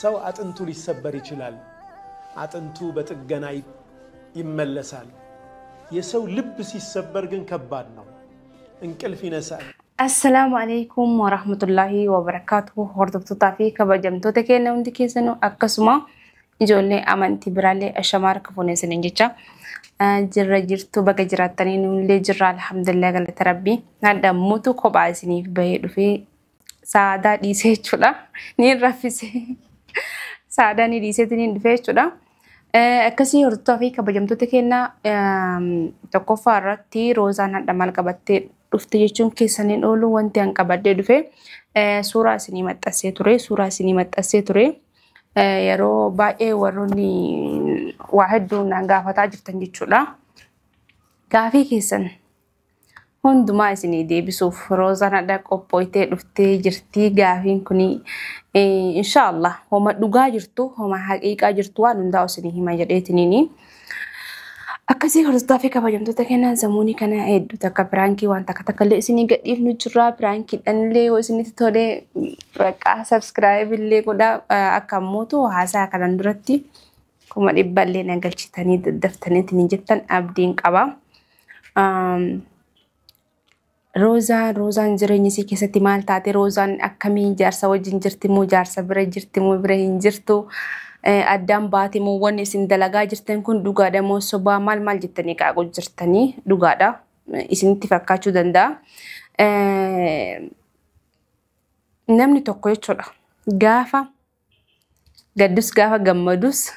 ሰው አጥንቱ ሊሰበር ይችላል። አጥንቱ በጥገና ይመለሳል። የሰው ልብ ሲሰበር ግን ከባድ ነው። እንቅልፍ ይነሳል። Assalaamu alaikum warahmatullahi wabarakaatuh. Hordoftootaa fi kabajamtoota keenya hundi keessanuu, akkasuma ijoollee amantii biraallee, ashamaa harka fuunee isiniin jecha. Jirra jirtu? Baga jiraattanii. Nullee jirra, alhamdulillah, galata rabbii. Hadha mutu kophaa isiniif bahee dhufee, saadaa dhiisee jechuudha. Ni raffise. Saadaa ni dhiiseetiin ni dhufee jechuudha. Akkasii hordoftoota fi kabajamtoota keenya, tokkoffaa irratti Roozaan hadha maal qabattee dhufte jechuun keessaniin oolu. Wanti an qabadhee dhufe suuraa isinii maxxansee ture. Suuraa isinii maxxansee ture. Yeroo baay'ee warroonni waa hedduu naan gaafataa jirtan jechuudha. Gaafii keessan hundumaa isinii deebisuuf Roozaan hadha qophooytee dhuftee jirti. Gaafiin kuni inshaallah homa dhugaa jirtu, homa haqiiqaa jirtu, waan hundaa isinii hima jedheetiniini. Akkasii hordoftoota fi kabajamtoota keenyaa, zamuunii kana hedduu takka prankii waan takka takka illee isinii gadhiifnu jirra. Prankiidhaan illee yoo isinitti tole, bakka subscribe illee godhaa. Akka ammoo haasaa kanan duratti 100,000 illee na galchitanii daddaftaniitiin jettan abdiin qaba. Roozaan, Roozaan jireenya isii keessatti maal taate? Roozaan akkamii? Jaarsa wajjin jirti moo, jaarsa bira jirti moo, bira hin jirtu? Addaan baate moo? Wanni isin dalagaa jirtan kun dhugaadha moo sobaa? Maal maal jettanii qaaquu jirtanii, dhugaadha isinitti fakkaachuu danda'a. Namni tokko jechuudha, gaafa gaddus gaafa gammadus,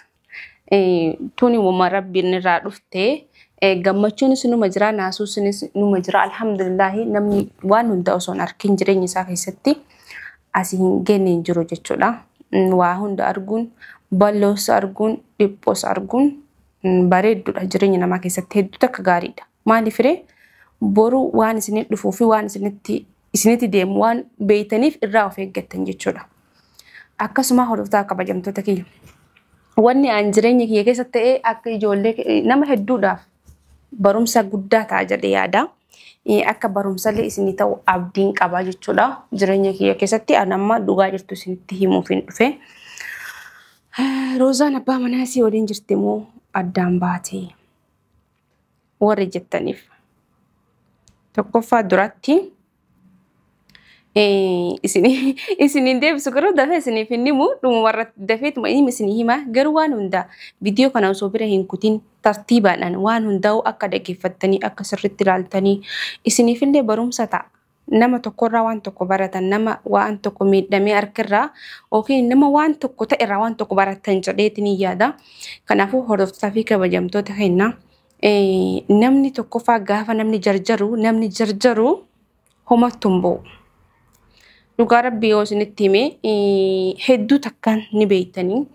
tuni uumama rabbiin irraa dhuftee, gammachuunis numa jira, naasuunis numa jira. Alhamdulillahi, namni waan hunda osoo hin arkin jireenya isaa keessatti asii hin geenye hin jiru jechuudha. Waa hunda arguun, bal'oos arguun, dhiphoos arguun bareedduudha, jireenya namaa keessatti hedduu takka gaariidha. Maaliif ree? Boru waan isinitti dhufuu fi waan isinitti deemu waan beeytaniif irraa of eeggattan jechuudha. Akkasuma hordoftoota kabajamtoota kiyya. Wanni an jireenya kiyya keessa ta'e akka ijoollee nama hedduudhaaf barumsa guddaa ta'a jedhee yaada. Akka barumsallee isinii ta'u abdiin qaba jechuudha. Jireenya kiyya keessatti an amma dhugaa jirtu isinitti himuuf hin dhufe. Roozaan abbaa manaa isii waliin jirti moo addaan baate warri jettaniif, tokkoffaa duratti isiniin deebisu, garuu dafee isiniif hin himu. Dhumarratti dafeetuma inni isinii hima. Garuu waan hundaa viidiyoo kana osoo bira hin kutin tartiibaadhaan waan hundaa'u akka dhaggeeffattanii, akka sirriitti ilaaltanii, isiniifillee barumsa ta'a. Nama tokkorraa waan tokko baratan, nama waan tokko miidhamee harkarraa yookiin nama waan tokko ta'erraa waan tokko baratan jedheetiin yaada. Kanaafuu hordoftootaa fi kabajamtoota keenya, namni tokkoffaa gaafa namni jarjaru, namni jarjaru homattu hin bu'u. Dhugaa rabbii yoo isinitti hime, hedduu takkaan ni beektanii.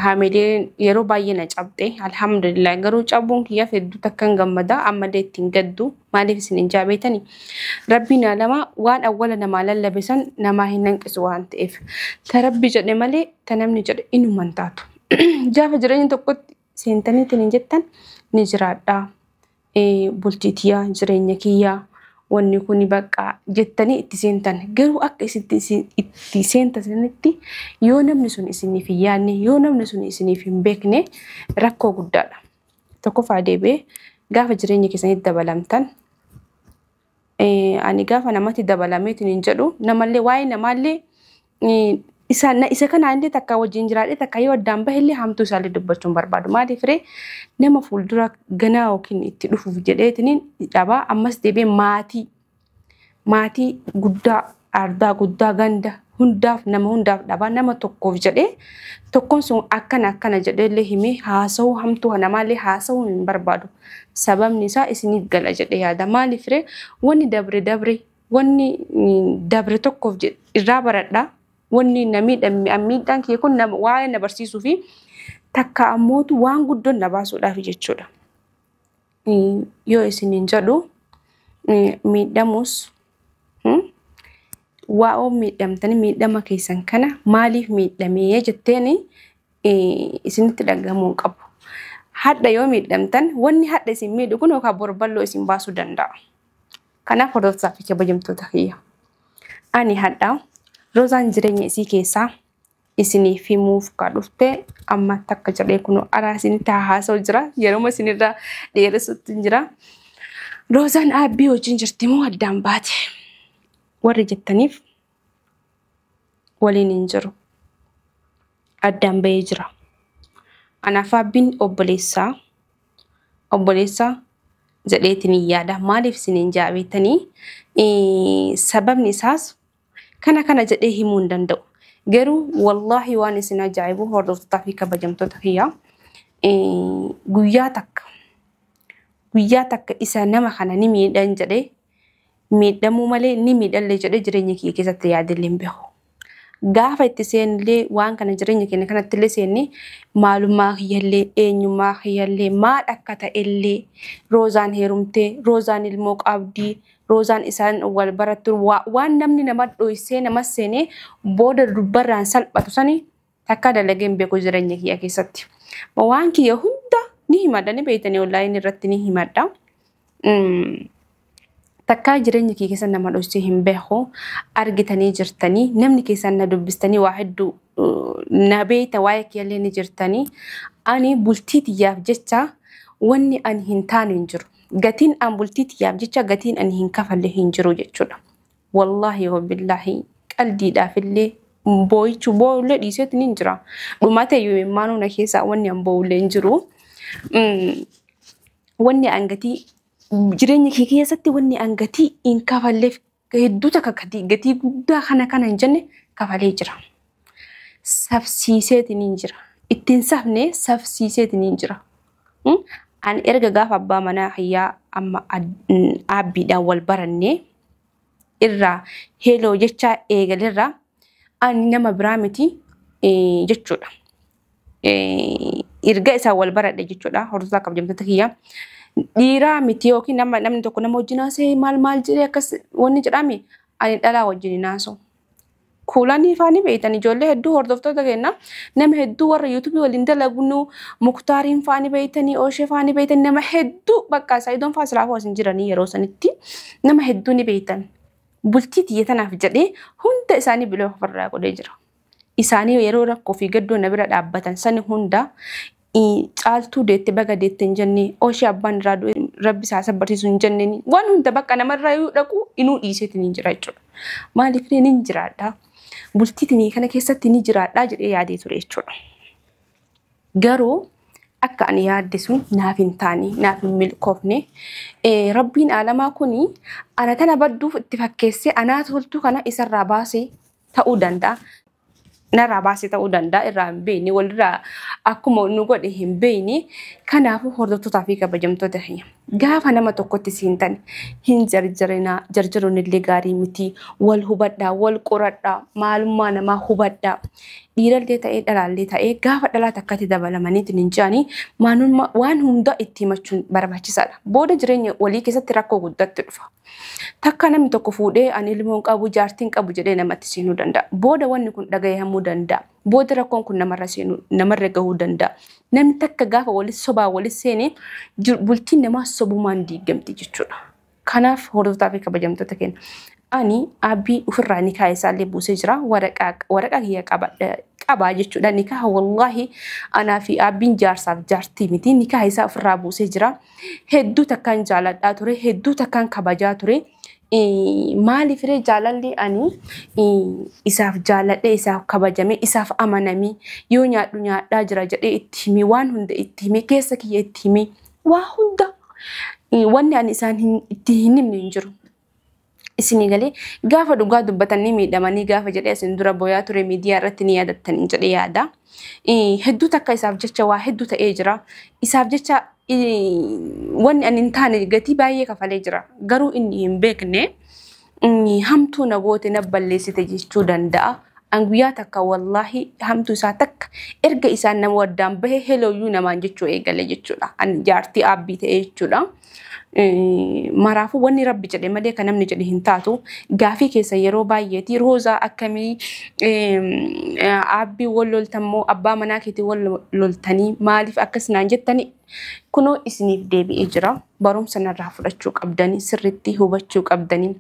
Haamileen yeroo baay'ee na cabxe, alhamdulillah. Garuu cabuun kiyyaaf hedduu takkaan gammada, ammallee ittiin gaddu. Maaliif isin hin jaabeetani? Rabbiin alama waan awwala namaa lallabe san namaa hin hanqisu waan ta'eef, ta rabbi jedhe malee ta namni jedhe inuma hin taatu. Gaafa jireenya tokkotti seentaniitiin hin jettan ni jiraadha, bultii tiyyaa, jireenya kiyyaa, wanni kun bakka jettanii itti seentan, garuu akka itti seentan sanitti yoo namni sun isiniif hin yaadne, yoo namni sun isiniif hin beekne, rakkoo guddaadha. Tokkoffaa deebi'ee gaafa jireenya keessanitti dabalamtan, ani gaafa namatti dabalameetiin hin jedhu, namallee waa'ee namaallee isa kanaallee takka wajjin jiraadhe, takka yoo addaan bahellee, hamtuu isaallee dubbachuun barbaadu. Maaliif ree? Nama fuuldura ganaa yookiin itti dhufuuf jedheetiin dhabaa. Ammas deebi'ee maatii guddaa, ardaa guddaa, ganda hundaaf, nama hundaaf dhabaa. Nama tokkoof jedhee tokkoon sun akkana akkana jedheellee himee haasa'uu, hamtuu namaallee haasa'uu hin barbaadu. Sababni isaa isiniif gala jedhee yaada. Maaliif ree? Wanni dabre dabre, wanni dabre tokkoof irraa baradhaa. Wanni na miidhaan kiyya kun waa'ee na barsiisuu fi takka ammootu waan guddoon na baasuudhaaf jechuudha. Yoo isiniin jedhu, miidhamus waa'oo miidhamtanii, miidhama keessan kana maaliif miidhamee jetteeni isinitti dhagahamuu hin qabu. Hadha yoo miidhamtan, wanni hadha isin miidhu kun yookaan borballoo isin baasuu danda'a. Kanaaf hordoftoota fi kabajamtoota kiyya. Ani hadha Roozaan jireenya isii keessaa isiniif himuuf ka dhufte amma takka jedhee kun araa isinitti haasa'u jira. Yeroo isinirraa dheeressutti jira. Roozaan Aabbii wajjin jirti moo addaan baate? Warri jettaniif waliin hin jiru. Addaan bahee jira. Anaaf Aabbiin obboleessaa obboleessaa jedheetiin hin yaada. Maaliif isiniin jaabettanii? Sababni isaas kana kana jedhee himuu hin danda'u. Garuu wallaahi waan isin ajaa'ibu, hordoftootaa fi kabajamtoota kiyyaa, guyyaa takka isa nama kana ni miidhan jedhee miidhamuu malee ni miidhallee jedhee jireenya kiyya keessatti yaadillee hin beeku. Gaafa itti seenillee waan kana jireenya keenya kanatti illee seenne maalummaa kiyyallee, eenyummaa kiyyallee, maal akka ta'ellee, Roozaan heerumtee, Roozaan ilmoo qabdii, Roozaan isaan wal barattu, waan namni nama dhoysee nama seenee booda dubbarraan salphatu sani takka dalagee hin beeku jireenya kiyya keessatti. Waan kiyya hunda ni himadha, ni beektanii, onlaayinii irratti ni himadha. Takkaa jireenya kiyya keessa nama dhoysee hin beeku, argitanii jirtanii, namni keessan na dubbistanii waa hedduu na beeyta, waa'ee kiyyallee ni jirtanii. Ani bultii tiyyaaf jecha wanni ani hin taane hin jiru. Gatiin an bultii tiyyaaf jecha gatiin ani hin kafalle hin jiru jechuudha. Wallaahi wabillaahi, qaldiidhaaf illee boo'ichuu boo'ullee dhiiseetu ni jira. Dhumate iyyuu immaanuu na keessaa wanni an boo'ullee hin jiru. Wanni an gatii jireenya kee keessatti wanni an gatii hin kafalleef hedduu takka, gatii guddaa kana kana hin jenne kafalee jira. Sabsiiseetiin hin jira. Ittiin safne sabsiiseetiin hin jira. Ani erga gaafa abbaa manaa kiyyaa amma Aabbiidhaan wal barannee irraa hello jechaa eegalerraa ani nama biraa miti jechuudha. Erga isaan wal baradhe jechuudha. Hordofaa kabajamtoota kiyya. Dhiiraa miti yookiin nama namni tokko nama wajjin haasa'ee maal maal jedhee akkas wanni jedhame, ani dhalaa wajjin hin haasa'u. Kuulanii faanii beektan, ijoollee hedduu hordoftoota keenya, nama hedduu warra yuutuubii waliin dalagnu, Muktaariin faanii beektanii, Ooshee faanii beektanii, nama hedduu bakka Saayidoon faa silaafuu as hin jiranii yeroo sanitti nama hedduu ni beektan. Bultii tiyya tanaaf jedhee hunda isaanii biloo ofirraa godhee jira. Isaanii yeroo rakkoo fi gaddoo na bira dhaabbatan sani hunda caaltuu deette baga deette hin jenne, Ooshee abbaan irraa du'e rabbi isaa sabbarsiisu hin jenneen, waan hunda bakka namarraa yoo dhaqu inuu dhiiseetiin hin jira jechuudha. Maaliif ni jiraadha? Bultii kana keessatti ni jiraadha jedhee yaadee ture jechuudha. Garuu akka ani yaadde sun naaf hin taane, naaf hin milkoofne. Rabbiin aalamaa kuni ana tana badduuf itti fakkeessee anaa toltuu kana isarraa baasee ta'uu danda'a. Narraa baasee ta'uu danda'a, irraa hin beekne, walirraa akkuma nu godhe hin beekne. Kanaafuu hordoftootaa fi kabajamtoota keenya, gaafa nama tokkotti siintan hin jarjarinaa. Jarjaruun illee gaarii miti. Wal hubadhaa, wal qoradhaa, maalummaa namaa hubadhaa. Dhiirallee ta'ee dhalaallee ta'ee gaafa dhalaa takkatti dabalamaniitiin hin jedhanii waan hunda itti himachuun barbaachisaadha. Booda jireenya walii keessatti rakkoo guddatti dhufa. Takka namni tokko fuudhee ani ilmoon qabu, jaartiin qabu jedhee namatti seenuu danda'a. Booda wanni kun dhagahamuu danda'a. Booda rakkoon kun namarra seenuu, namarra gahuu danda'a. Namni takka gaafa walis sobaa walis seenee bultiin namaa sobumaan diigamti jechuudha. Kanaaf hordoftoota fi kabajamtoota keenya, ani Abbii ofirraa nikaa isaallee buusee jira. Waraqaa kiyya qabaa jechuudha. Nikaa wallaahi anaa fi Abbiin jaarsaaf jaartii miti. Nikaa isaa ofirraa buusee jira. Hedduu takkaan jaaladhaa ture. Hedduu takkaan kabajaa ture. Maaliif ree jaalalli ani isaaf jaaladhe, isaaf kabajame, isaaf amaname, yoo nyaadhu nyaadhaa jira jedhee itti himi, waan hunda itti himi, keessa kiyya itti himi, waa hunda, wanni ani isaan itti hin himne hin jiru. Isinii galee gaafa dhugaa dubbatanii miidhamanii gaafa jedhee isin dura boyaa ture miidiyaa irratti ni yaadattanii jedhee yaada. Hedduu takka isaaf jecha waa hedduu ta'ee jira. Isaaf jecha wanni ani hin taane gatii baay'ee kafalee jira. Garuu inni hin beekne, hamtuu na goote, na balleessite jechuu danda'a. An guyyaa takka wallaahi hamtuu isaa takka erga isaan nama waddaan bahe hello yyuu namaan jechuu eegale jechuudha. An jaartii Aabbii ta'e jechuudha. Maraafuu wanni rabbi jedhe malee kan namni jedhe hin taatu. Gaafii keessa yeroo baay'eeti Roozaa akkamii aabbii wal loltammoo abbaa manaa keetii wal loltanii maaliif akkas naan jettanii kunoo isiniif deebi'ee jira. Barumsa narraa fudhachuu qabdanii sirriitti hubachuu qabdanii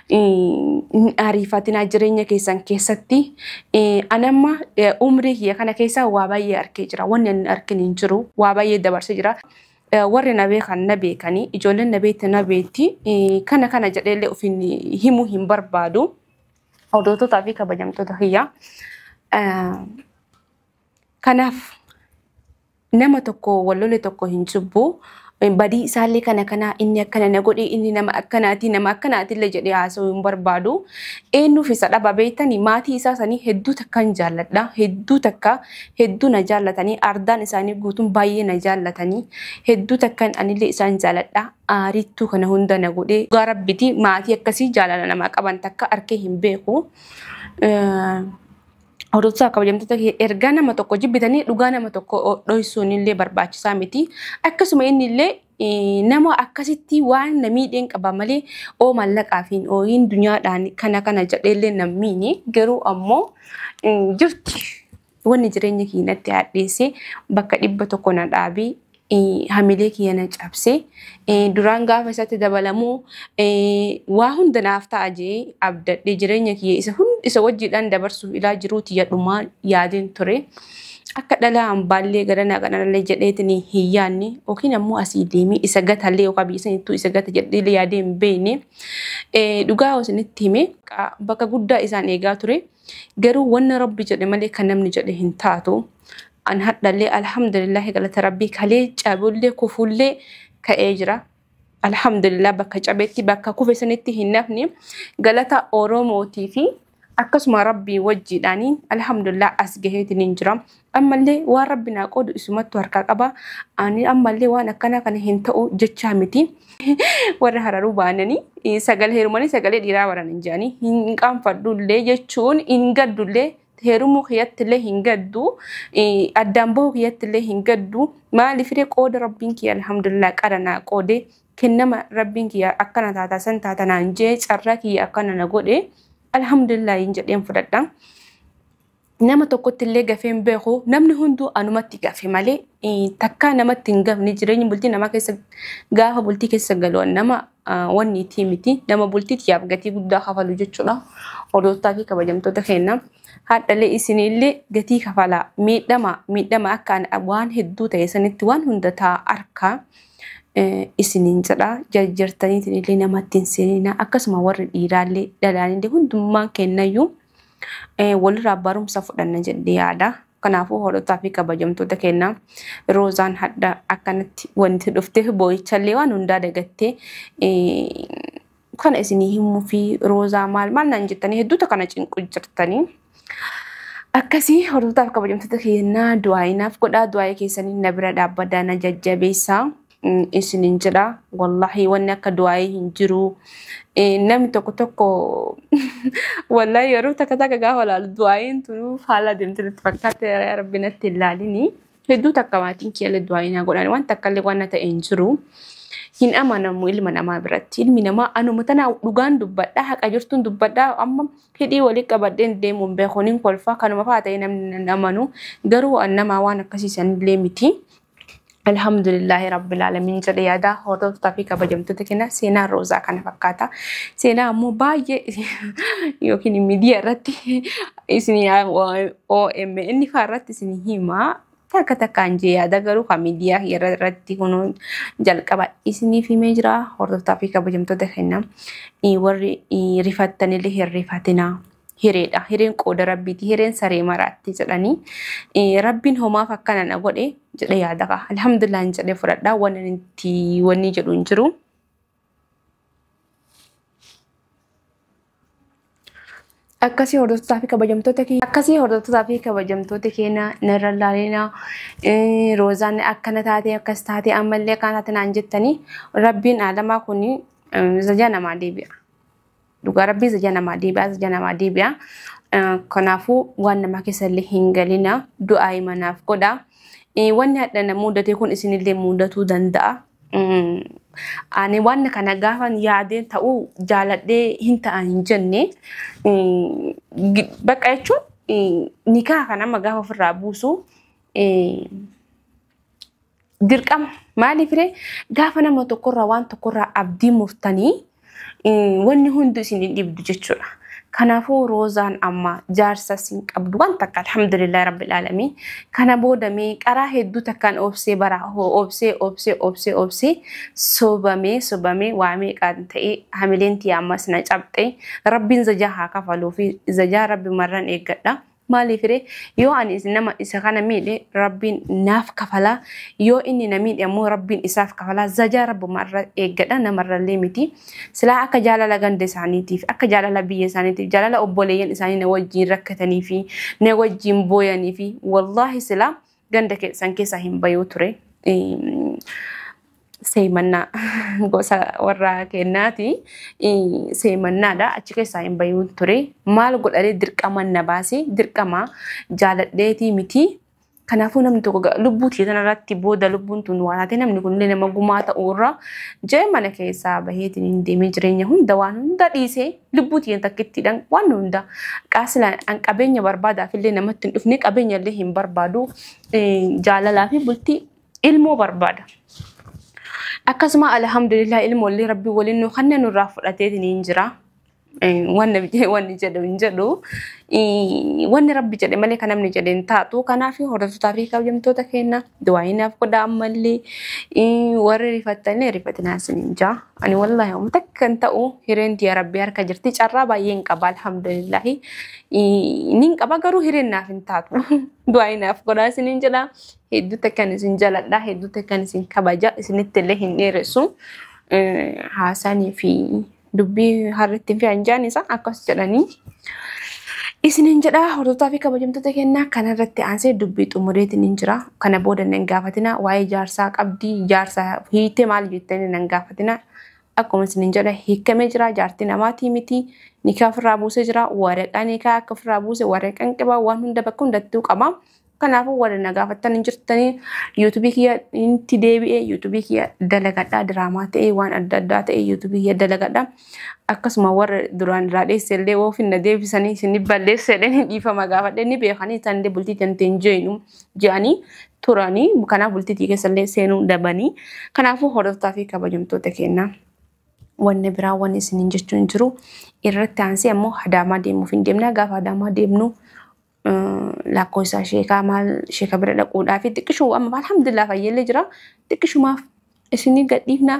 hin ariifatinaa jireenya keessan keessatti. Anamma umrii kiyya kana keessa waa baay'ee arkee jira. Wanni ani arkin hin jiru waa baay'ee dabarsee jira. Warri na beekan na beekanii ijoolleen na beekte na beekti kana kana jedheellee ofiin himuu hin barbaadu. Hordoftoota fi kabajamtoota kiyya. Kanaaf nama tokko wal lole tokko hin jibbu. Badii isaallee kana kana inni akkana na godhe inni nama akkanaati nama akkanaatillee jedhee haasa'uu hin barbaadu. Eenyuuf isa dhaba beektanii maatii isaa sanii hedduu takka hin jaalladha. Hedduu takka hedduu na jaallatanii ardaan isaanii guutuun baay'ee na jaallatanii hedduu takkan anillee isaan jaalladha. Aarittuu kana hunda na godhe. Dhugaa rabbiti maatii akkasii jaalala namaa qaban takka arkee hin beeku. Hordoftoota kabajamtoota ergaa nama tokko jibbitanii dhugaa nama tokko dhoysuun illee barbaachisaa miti. Akkasuma inni illee nama akkasitti waan na miidheen qaba malee oo mallaqaa fi ooyin dunyaadhaan kana kana jedheellee na miini. Garuu ammoo jirti wanni jireenya keenyatti hadheesse bakka 100 na dhaabee hamilee kiyya na cabse duraan gaafa isatti dabalamuu waa hunda naaf ta'a jee abdadhee jireenya kiyya isa hunda isa wajjiidhaan dabarsuuf ilaa jiruuti yadhumaa yaadeen ture. Akka dhalaa hambaallee garanaa kanallee jedheetiin hin yaadne yookiin ammoo asii deemee isa gatallee yookaan biyya sanittuu isa gata jedhee yaadee hin beekne dhugaa isinitti hime bakka guddaa isaan eegaa ture. Garuu wanna rabbi jedhe malee kan namni jedhe hin taatu. An hadhallee alhamdulillahi galata rabbii kalee cabullee kufullee ka'ee jira. Alhamdulillah bakka cabetti bakka kufe sanitti hin nafne galata Oromootii fi akkasuma rabbii wajjiidhaanii alhamdulillah as gaheetiin hin jira. Ammallee waan rabbi naa qoodu isumattu harkaa qaba. Ani ammallee waan akkana kana hin ta'u jechaa miti. Warra hararuu baananii sagalee heerumanii sagalee dhiiraa baran hin jedhanii hin qaanfadhullee jechuun hin gaddullee heerumuu kiyyattillee hin gaddu addaan bahuu kiyyattillee hin gaddu maaliifillee qooda rabbiin kiyya alhamdulillah qara naa qoode kennama rabbiin kiyya akkana taataa san taata naan jee carraa kiyya akkana na godhe alhamdulillah hin jedheen fudhadha. Nama tokkotti illee gafee hin beeku namni hunduu anumatti gafe malee takkaa namatti hin gafne jireenya bultii namaa keessa gaafa bultii keessa galu nama wanni itti miti nama bultii tiyyaaf gatii guddaa kafalu jechuudha. Hordoftoota fi kabajamtoota keenya haadhalee isinillee gatii kafalaa miidhama miidhama akka waan hedduu ta'e sanitti waan hunda ta'a harkaa isiniin jedha jajjartaniitiin illee namatti hin seenina akkasuma warri dhiiraallee dhalaanillee hundummaan kennayyuu walirraa barumsa fudhanna jedhee yaada. Kanaafuu hordoftoota fi kabajamtoota keenya Roozaan hadda akkanatti wanti dhuftee boo'ichallee waan hundaa dagattee kana isinii himuu fi Roozaa maal maal naan jettanii hedduuta kana cinqu jirtanii. Akkasii hordoftoota fi kabajamtoota keenya du'aayinaaf godhaa du'aayii keessanii na bira dhaabbadhaa na jajjabeessaa. Isinin jedha wallahi wanni akka du'aayii hin jiru. Namni tokko tokko wallahi yeroo takka takka gaafa laalu du'aayiin tunuuf haala deemte natti fakkaate rabbi natti hin laalini. Hedduu takka maatiin kiyyallee du'aayii naa godhan waan takka illee waan ta'e hin jiru. Hin amanamu ilma namaa biratti. Ilmi namaa anuma tana dhugaan dubbadhaa haqa jirtuun dubbadhaa amma hidhii walii qabadheen deemuun beekuun hin kolfa kanuma fa'aa ta'e namni hin amanu garuu namaa waan akkasiisan illee miti. Alhamdulillahi rabbil alamin jedhe yaada hordoftoota fi kabajamtoota keenya seenaa Roozaa kana fakkaata. Seenaa ammoo baay'ee yookiin miidiyaa irratti isin OMN fa'aa irratti isin hima. Takka takkaan jee yaada garuu kan miidiyaa irratti kun jalqaba isiniif himee jira. Hordoftoota fi kabajamtoota keenya warri rifattanillee hin rifatinaa. Hireedha. Hireen qooda rabbiiti. Hireen saree maraatti jedhanii rabbiin homaaf akkana na godhe jedhe yaada qaba. Alhamdulillah hin jedhee fudhadhaa. Wanni itti wanni jedhu hin jiru. Akkasii hordoftoota fi kabajamtoota keenya akkasii hordoftoota fi kabajamtoota keenya narra laalina Roozaan akkana taate akkas taate ammallee akkana taate naan jettanii rabbiin alamaa kun zajaa namaa deebi'a. Dhugaa rabbii zajaa namaa deebi'a zajaa namaa deebi'a. Kanaafuu waan namaa keessallee hin galina du'aa manaaf godha. Wanni hadha na mudate kun isinillee mudatuu danda'a. Ani waan kana gaafan yaadee ta'uu jaaladhee hin ta'an hin jenne bakka jechuun nikaa kana amma gaafa ofirraa buusu dirqama. Maaliif ree gaafa nama tokkorraa waan tokkorraa abdii murtanii wanni hundi isin hin dhibdu jechuudha. Kanaafuu Roozaan amma jaarsa sin qabdu waan takka alhamdulillahi rabbil aalamiin. Kana booda mee qaraa hedduu takkaan obsee bara obsee obsee obsee obsee sobamee sobamee waa meeqaan ta'ee hamileen tiyya ammas na cabxe rabbiin zajaa haa kafaluu fi zajaa rabbi marran eeggadha. Maaliif ree yoo ani nama isa kana miidhe rabbiin naaf kafalaa yoo inni na miidhe ammoo rabbiin isaaf kafalaa zajaa rabbumarra eeggadha namarrallee miti. Silaa akka jaalala ganda isaaniitiif akka jaalala biyya isaaniitiif jaalala obboleeyyan isaanii na wajjin rakkatanii fi na wajjin booyanii fi wallaahi silaa ganda keessan keessaa hin bayuu ture. Seemannaa gosa warra kennaati. Seemannaadha. Achi keessaa hin bayuun ture. Maal godhadhee dirqama na baase dirqama jaaladheetii miti. Kanaafuu namni tokko lubbuu tiyya tanarratti booda lubbuun tun waa taate namni kunillee nama gumaa ta'uurra jee mana keessaa baheetiin hin deemee jireenya hunda waan hunda dhiisee lubbuu tiyya takkittiidhaan waan hunda qaasila an qabeenya barbaadaafillee namatti hin dhufne qabeenya illee hin barbaadu jaalalaa fi bultii ilmoo barbaada. Akkasuma alhamdulillah ilmoollee rabbi waliin nu kanneen nurraa fudhateetiin hin jira. Wanni jedhu hin jedhu. Wanni rabbi jedhe malee kan namni jedhe hin taatu. Kanaaf hordoftootaa fi kabajamtoota keenya du'aayinaaf godha ammallee warri rifatanii rifatinaa isiniin jaa. Ani wallaahi amma takka hin ta'u hireen tiyya rabbi harka jirti carraa baay'ee hin qaba alhamdulillahi. Nin qaba garuu hireen naaf hin taatu. Du'aayinaaf godhaa isiniin jedha. Hedduu takkan isin jaladha hedduu takkan isin kabaja isinitti illee hin dheeressu. Haasanii fi dubbii harritti fi anjaan isaa akkas jedhanii. Isiniin jedha hordoftoota fi kabajamtoota kennaa kanarratti aansee dubbii xumureetiin hin jira. Kana booda nan gaafatina waa'ee jaarsaa qabdii jaarsaa hiite maal jettanii nan gaafatina. Akkuma isiniin jedha hiikamee jira jaartii namaatii miti nikaa ofirraa buusee jira waraqaa nikaa akka ofirraa buuse waraqaan qaba waan hunda bakka hundattuu qaba. Kanaafuu warri na gaafattan hin jirtanii yuutuubii kiyya itti deebi'ee yuutuubii kiyya dalagadhaa diraamaa ta'ee waan adda addaa ta'ee yuutuubii kiyya dalagadhaa. Akkasuma warra duraan irraa dheesse illee oofin na deebisanii isin balleesse jedhanii dhiifama gaafadhe ni beekanii isaan illee bultii tantee hin jeenu jedhanii turanii kanaaf bultii keessa illee seenuu dhabanii. Kanaafuu hordoftoota fi kabajamtoota keenyaa. Wanni biraa wanni isiniin jechuun jiru irratti aansee ammoo Adaamaa deemuuf hin deemna gaafa Adaamaa deemnu lakkoofsa sheekaa maal sheeka bira dhaquudhaa fi xiqqishuu amma alhamdulillah fayyallee jira xiqqishumaaf isinii gadhiifna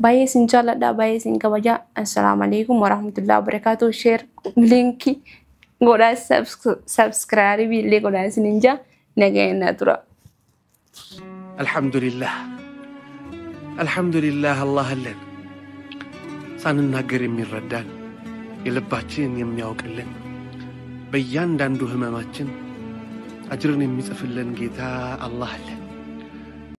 baay'ee isin jaalladha baay'ee isin kabaja assalaamu alaikum warahmatullahi wabarakaatu sheer liinkii godhaa sabskraayibii illee godhaa isiniin jaa nagayannaa tura. አልሐምዱሊላህ አልሐምዱሊላህ አላህ አለን ሳንናገር የሚረዳን የልባችንን የሚያውቅልን በእያንዳንዱ ህመማችን አጅርን የሚጽፍልን ጌታ አላህ አለን።